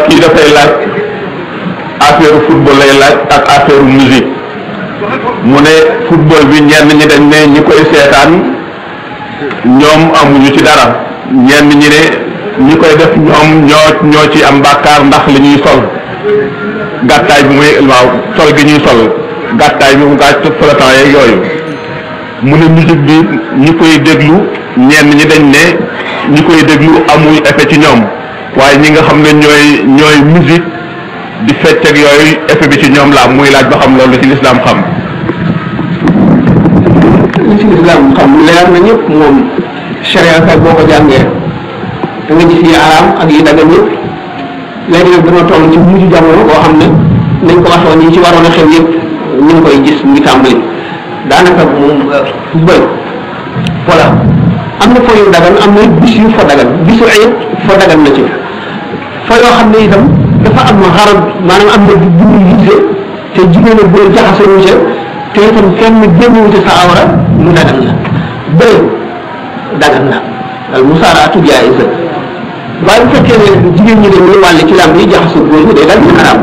kii dafay laaj affaire football lay laaj ak affaire musique mu ne football bi ñenn ñi dañ ne ñi koy seetaan ñoom amuñu ci dara ñenn ñi ne ñi koy def ñoom ñoo ci am bàkkaar ndax li ñuy sol gàttaay bi muy waaw sol gi ñuy sol gàttaay bi mu gàtt flottant yeeg yooyu mu ne musique bi ñi koy déglu ñenn ñi dañ ne ñi koy déglu amul effet ci ñoom waaye ñi nga xam ne ñooy musique di fecc ak yooyu effet bi ci ñoom la muy laaj ba xam loolu ci lislaam xam. li ci lislaam xam leer na ñëpp moom charia kay boo ko jàngee da nga gis yi araam ak yi dagan yëpp léegi nag dana toll ci mujj jamono boo xam ne nañ ko waxoon yi ci waroon a xew yëpp ñu ngi koy gis mu ngi tàmbali daanaka moom football voilà am na fo yu dagan am na bis yu fa dagan bisu ayib fa dagan na ci fa yoo xam ne itam dafa am xarab maanaam am na bu ñu visé te jigéen ak góor jaxase wu te itam kenn génnewu ci sa awra lu dagan la bëri dagan na al musaaraatu jaa'iza waaye bu fekkee ne jigéen ñi dañuy wàlle ci làmb yi jaxasoo góor ñi day dal di xaraam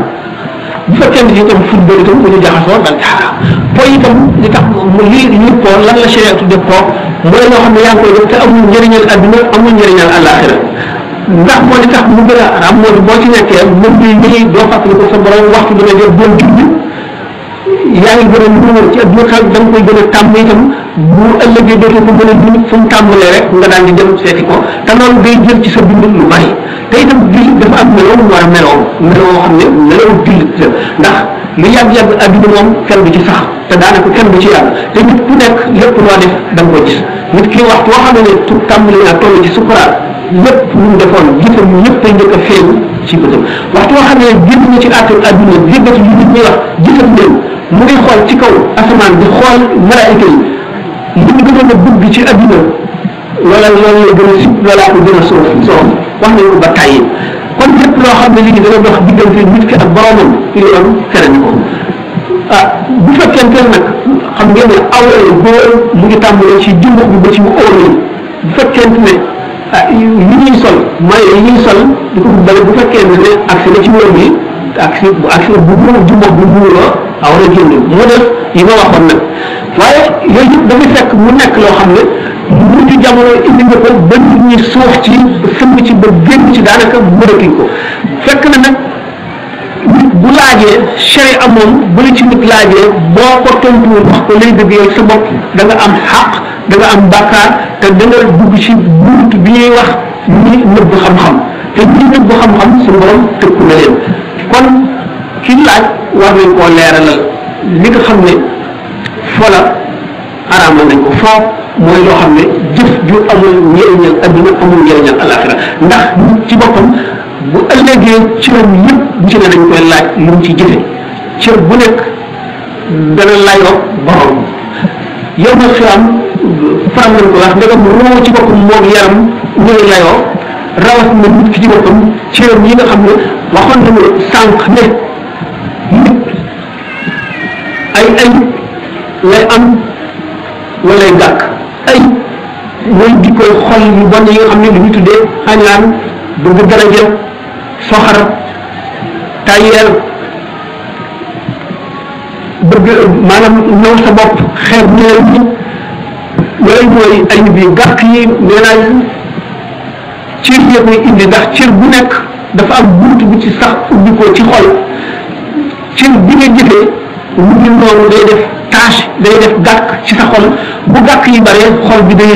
bu fekkee ne itam football itam bu ñu jaxasoo dal di xaraam po itam li tax mu lii po lan la sharia tudde po mooy loo xam ne yaa ngi koy def te amul njëriñal adduna amul njëriñal àllaaxira ndax moo di tax mu gën a araam moo di boo ci nekkee mën bi nii doo fàttali ko sa borom waxtu dina jot doon julli yaa ngi gën a nuur ci adduna xel da nga koy gën a tàmm itam bu ëllëgee dootoo ko gën a dund fu mu tàmbalee rek nga daal di dem seeti ko te loolu day jël ci sa dund lu bari te itam jullit dafa am meloo mu war a meloo xam ne meloo jullit ndax lu yàgg-yàgg adduna moom kenn du ci sax te daanaka kenn du ci yàgg te nit ku nekk lépp loo def da nga ko gis nit ki waxtu woo xam ne tu tàmbali naa toll ci sukuraat lépp lu mu defoon gisam ñëpp a njëkk a feeñ ci bëtam waxtu woo xam ne génn na ci àttal adduna déggati lu nit ñi wax gisam leen mu ngi xool ci kaw asamaan di xool malaayika yi li mu gënoon a bëgg ci adduna loolu la gën a sib loolaa ko gën a soof wax nañ ko ba tàyyi kon lépp loo xam ne lii dana dox diggante nit ki ak boromam yoon tere ñu ko bu fekkente nag xam ngeen ne awra góor mu ngi tàmbalee ci jumbo bi ba ci óor yi bu fekkente ne yi ñuy sol mooy yi ñuy sol di ko bale bu fekkee ne accès na ci wóor bi accès bu jumbo bu muuroo awra génn moo def yi ma waxoon nag waaye yooyu yëpp dafay fekk mu nekk loo xam ne mujj jamono indi nga ko ba nit ñi suux ci sëmb ci ba génn ci daanaka mënatuñ ko fekk na nag nit bu laajee chéré amoon bu la ci nit laajee boo ko tontuwul wax ko lay dëgg yow sa bopp da nga am xaq da nga am bàkkaar te da nga dugg ci bunt bi ñuy wax ñi nëbb xam-xam te ñi nëbb xam-xam suñu borom tëkku na leen kon ki laaj war nañ koo leeralal li nga xam ne foola araamal nañ ko foofu mooy loo xam ne jëf ju amul njëriñal adduna amul njëriñal alaxira ndax nit ci boppam bu ëllëgee cëram yëpp bu ci ne dañ koy laaj lu mu ci jëfe cër bu nekk dana layoo borom yow nag xiram faram nañ ko wax ndegam roo ci boppam moog yaram ñu ngi layoo rawat na nit ki ci boppam cëram yi nga xam ne waxoon nañu sànq ne nit ay lay am wala gàkk ay mooy di koy xol yu bon yi nga xam ne lu ñu tuddee añaan bëgg daraja soxar tayeel bëgg maanaam ñëw sa bopp xeeb ñeneen ñi yooyu mooy ay bi gàkk yi nee naa cër yi koy indi ndax cër bu nekk dafa am bunt bu ci sax ubbi ko ci xol cër bi nga jëfee lu ñu noonu day def tâche day def gàkk ci sa xol bu gàkk yi bare xol bi day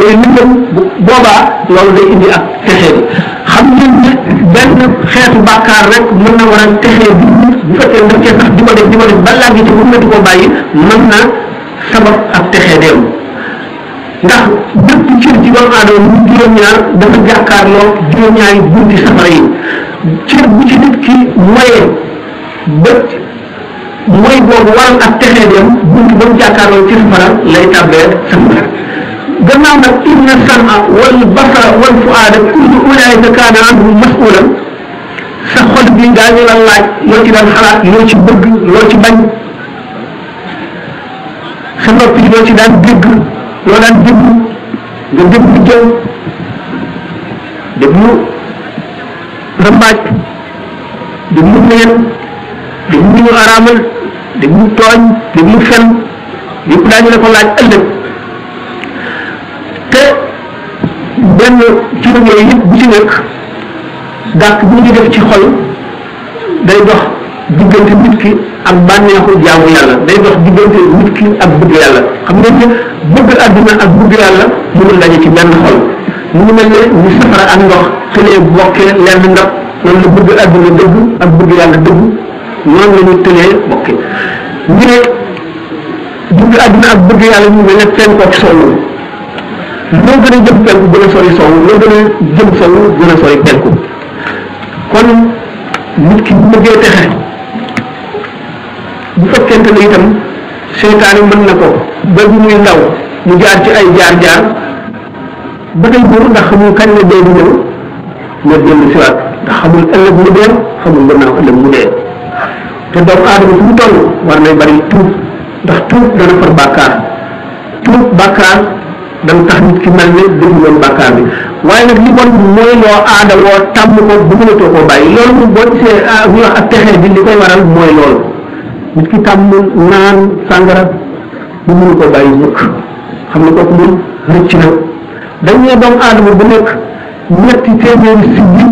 lëndëm boobaa loolu day indi ak texee bi xam ngeen ne benn xeetu bàkkaar rek mën na war a texee bi bu fekkee daf cee sax di ko def ba làggi ci bu mënati koo bàyyi mën na sabab ak texee deem ndax bépp cër ci doomu aadama mu juróom-ñaar dafa jàkkaarloo juróom-ñaari bunti safara yi cër bu ci nit ki moyee bët mooy boobu waral ak texee dem bunt ba mu jàkkaarloo ci safara lay tàbbee safara gannaaw nag inna sama wal basara wal fuaada kullu ulaika kaana anhu masulan sa xol bi daañu la laaj loo ci daan xalaat loo ci bëgg loo ci bañ sa noppi loo ci daan dégg loo daan déglu nga déglu jëw déglu rambaaj déglu neen déglu ñu araamal déglu tooñ déglu fen yëpp daañu la ko laaj ëllëg te benn ci yooyu yëpp bu ci nekk gàkk bu ñu def ci xol day dox diggante nit ki ak bànneexu jaamu yàlla day dox diggante nit ki ak bëgg yàlla xam ngeen ne bëgg àdduna ak bëgg yàlla mënul daje ci benn xol mu ngi mel ne ñu safara ak ndox tëlee bokkee lenn ndab noonu la bëgg àdduna dëgg ak bëgg yàlla dëgg noonu la ñu tëlee bokkee ñu ne bëgg àdduna ak bëgg yàlla ñu mel ne penku ak sowwu loo gën a jëm penku gën a sori sowwu loo gën a jëm sowwu gën a sori penku kon nit ki bu bëggee texe bu fekkente ne itam seytaane mën na ko ba bu muy ndaw mu jaar ci ay jaar-jaar ba tey buur ndax xamul kañ la dee di ñëw nga dellu si waat ndax xamul ëllëg mu dee xamul gannaaw ëllëg mu dee te doomu aadama fu mu toll war nay bari tuub ndax tuub dana far bàkkaar tuub bàkkaar dana tax nit ki mel ne dëgg woon bàkkaar bi waaye nag li bon mooy loo aada woo tàmm ko bu mënatoo koo bàyyi loolu moom boo gisee ñu wax ak texee bi li koy waral mooy loolu nit ki tàmm naan sàngara bu mënu koo bàyyi mukk xam ne kooku moom rëcc na dañ ne doomu aadama bu nekk ñetti téeméeri siddi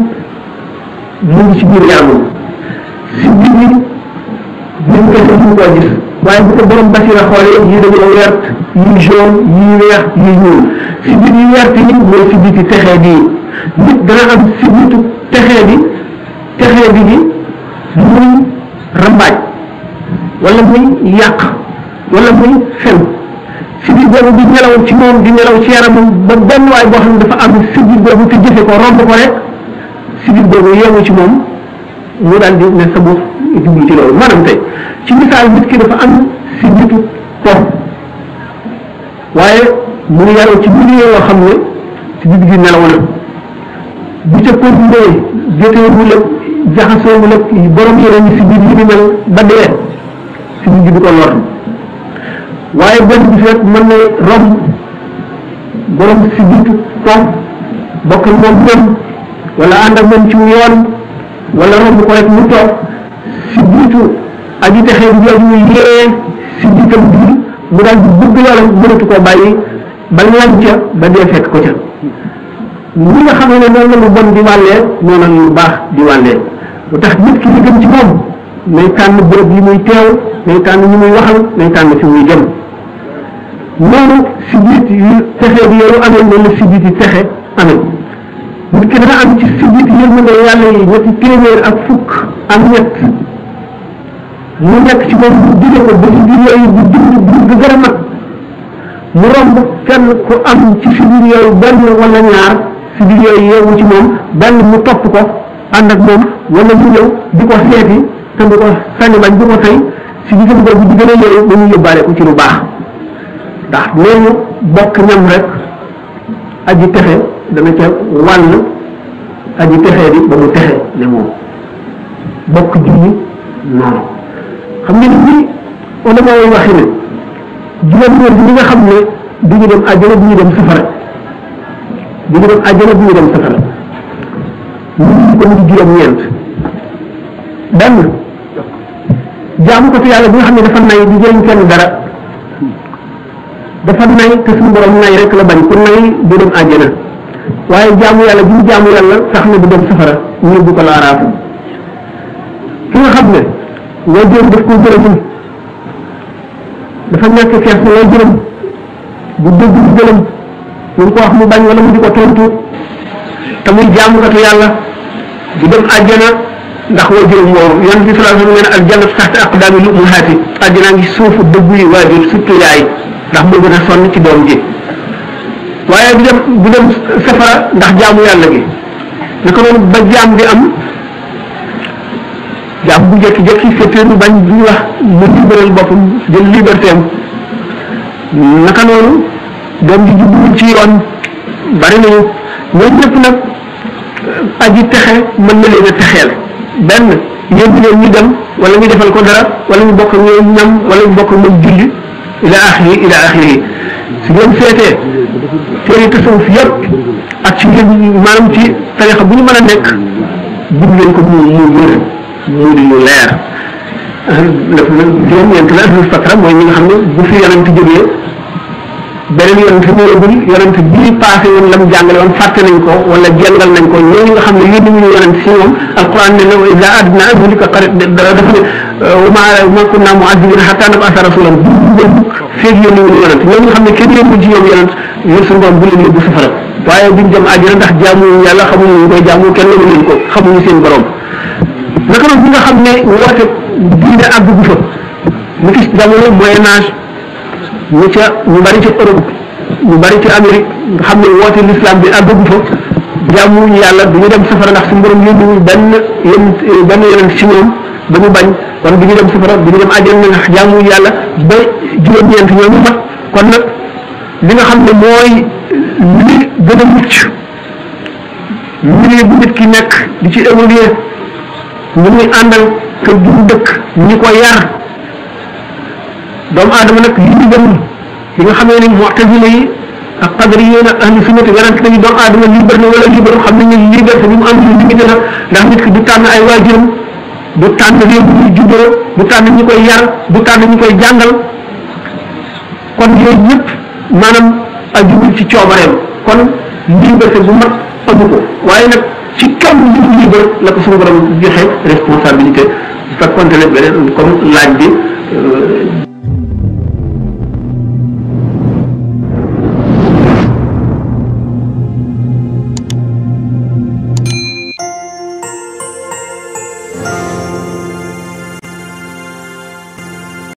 mu ngi ci biir yaramam siddi bi ñu koy mënu koo gis waaye bu ko borom basira xoolee yii dañoo wert yii jaune yii weex yii ñuul sidit yi wert yi mooy siditi texee di nit dana am siditu texee di gi muy rambaaj wala muy yàq wala muy fen sidit boobu di nelaw ci moom di nelaw ci yaramam ba benn waay boo xam ne dafa am sidit boobu te jëfe ko romb ko rek sidit boobu yeewu ci moom mu daal di ne sa bopp jublu ci loolu maanaam tey ci misaal nit ki dafa am siditu po waaye mu ngi yaroo ci milieu yoo xam ne sidit gi nelaw na bu ca continué joteewul ak jaxasoowul ak borom yeneen ñi sidit yi di mel ba dee sidit gi du ko lor waaye benn bi rek mën na romb borom siditu po bokk ak moom dem wala ànd ak moom ci yoon wala romb ko rek mu toog siditu aji texee bi jooju muy yee siditam bi mu daal di bëgg yàlla mënatu koo bàyyi ba lañ ca ba dee fekk ko ca ñi nga xam ne noonu la lu bon di wàllee noonu la lu baax di wàllee lu tax nit ki li gën ci moom nay tànn bërëb yi muy teew nay tànn ñi muy waxal nay tànn fi muy jëm noonu sidit yu texee bi yow amee noonu la sidit yi texe amee nit ki dana am ci sidit yërmande yàlla yi ñetti téeméer ak fukk ak ñett mu nekk ci moom bu dige ko ba ci biir yooyu bu dund bu gën a mag mu romb kenn ku am ci si biir yooyu benn wala ñaar si biir yooyu yeewu ci moom benn mu topp ko ànd ak moom wala mu ñëw di ko seeti te du ko sànni bañ du ko tey si diggante boobu di gën a yooyu ba ñu yóbbaale ko ci lu baax ndax loolu bokk ñam rek aji texe dana ca wàll aji texee di ba mu texe ne moom bokk julli noonu xam nga ni wala mooy waxi ne juróom-ñeent ñi nga xam ne du ñu dem àjjana du ñu dem safara du ñu dem àjjana du ñu dem safara ñu ko mu di juróom-ñeent benn jaamu ko fi yàlla bi nga xam ne dafa nay di jëriñ kenn dara dafa nay te suñu borom nay rek la bañ ku nay du dem àjjana waaye jaamu yàlla bi ñu jaamu yàlla sax na du dem safara ñu yóbbu ko laaraafu ki nga xam ne loo jëm daf ko gërëmul dafa ñàkk kees na loo jërëm bu dégg bu gërëm ñu ko wax mu bañ wala mu di ko tontu te muy jaamukatu yàlla du dem àjjana ndax woo jërëm woowu yonent bi sallallahu alayhi wa sallam nee na aljanna taxta aqdaami lu'luhaati àjjana ngi suufu dëggu yi waajur surtout yaay ndax moo gën a sonn ci doom ji waaye du dem safara ndax jaamu yàlla gi naka noonu ba jaam di am jaam bu jékki-jékki féeteeru bañ bu ñu wax mu libéral boppam jël liberté am naka noonu doom ji jubluwul ci yoon bari nañu ñoom ñëpp nag aji texe mën na leen a texeel benn yéen leen ñu dem wala ñu defal ko dara wala ñu bokk ñoom ñam wala ñu bokk moom julli ila axiri su ngeen seetee téere tasawuf yëpp ak ci ngeen maanaam ci tarixa bu ñu mën a nekk bind nañ ko mu wér mu di lu leer def na juróom-ñeent la ahlul fatra mooy ñi nga xam ne bu fi yonent jógee beneen yonent ñëwagul yonent bii passé woon la mu jàngale woon fàtte nañ ko wala jàngal nañ ko ñooñu nga xam ne yónni wuñu yonent si moom alquran ne na wa iza adna ahlika qarit dafa ne ma kunna mu'azzibina hatta nab'atha rasulan feeg yónni wuñu yonent ñooñu nga xam ne kenn yónni ci ñoom yonent ñun suñu borom bu leen yóbbu safara waaye duñ dem àjjana ndax jaamuñu yàlla xamuñu ñu koy jaamu kenn lañu leen ko xamuñu seen borom naka noonu bi nga xam ne woote diine àgg gu fa mu gis jamono moyen âge ñu bari ci Europe ñu bari ci Amérique nga xam ne woote l'islam bi àgg gu fa jaamuñu yàlla du ñu dem safara ndax suñu borom yónniwul benn yeneen ci ñoom ba ñu bañ kon du ñu dem safara du ñu dem àjjana ndax jaamuñu yàlla ba juróom-ñeent ñooñu mat kon nag li nga xam ne mooy li gën a mucc milieu bu nit ki nekk di ci évoluer ñu muy àndal kër gi mu dëkk ñi ko yar doomu aadama nag li ñu gën li nga xamee ni mu'tazila yi ak qadari yi nag ahlu sunnati werante nañu doomu aadama libre na wala libre xam nañ ne liberté bi mu am ci limité la ndax nit ki du tànn ay waajuram du tànn réew bu muy juddoo du tànn ñi koy yar du tànn ñi koy jàngal kon yooyu yëpp maanaam ajubul ci coobareem kon liberté bu mat amu ko waaye nag ci kam libre la ko suñu borom joxe responsabilité bu fekkoonte ne beneen comme laaj bi